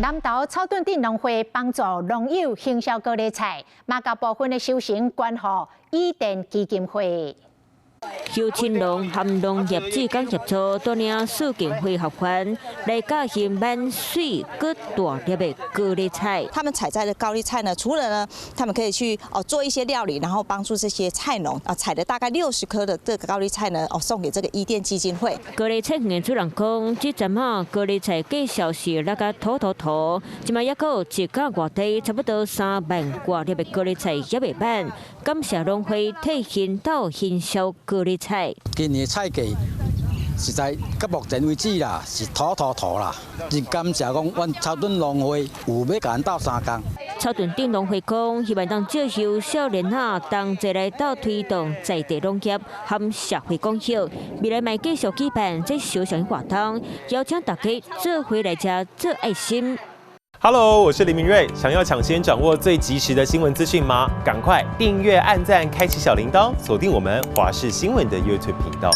南投草屯鎮農會幫助農友行銷高麗菜，嘛共部分的收成捐予伊甸基金會。邱青龍和農業志工協助，帶領四間會學員來教興滿媠閣大粒的高麗菜。他們採摘的高麗菜呢，除了呢，他們可以去哦做一些料理，然後幫助這些菜農啊，採了大概60顆的這個高麗菜呢，哦送給這個伊甸基金會。高麗菜園的主人講，這陣仔高麗菜價數是落甲土土土，這擺猶閣有一甲外地差不多3萬外粒的高麗菜也袂歹。感謝農會替𪜶鬥行銷高麗菜。今年菜價實在到目前為止啦，是土土土啦。真感謝講，阮草屯農會有欲共阮鬥相共。草屯鎮農會講，希望當借由少年仔同齊來鬥推動在地農業和社會貢獻。未來嘛繼續舉辦這小型活動，邀請大家做伙來遮做愛心。 Hello，我是林明瑞。想要搶先掌握最及時的新聞資訊嗎？趕快訂閱、按讚、開啟小鈴鐺，鎖定我們華視新聞的 YouTube 頻道。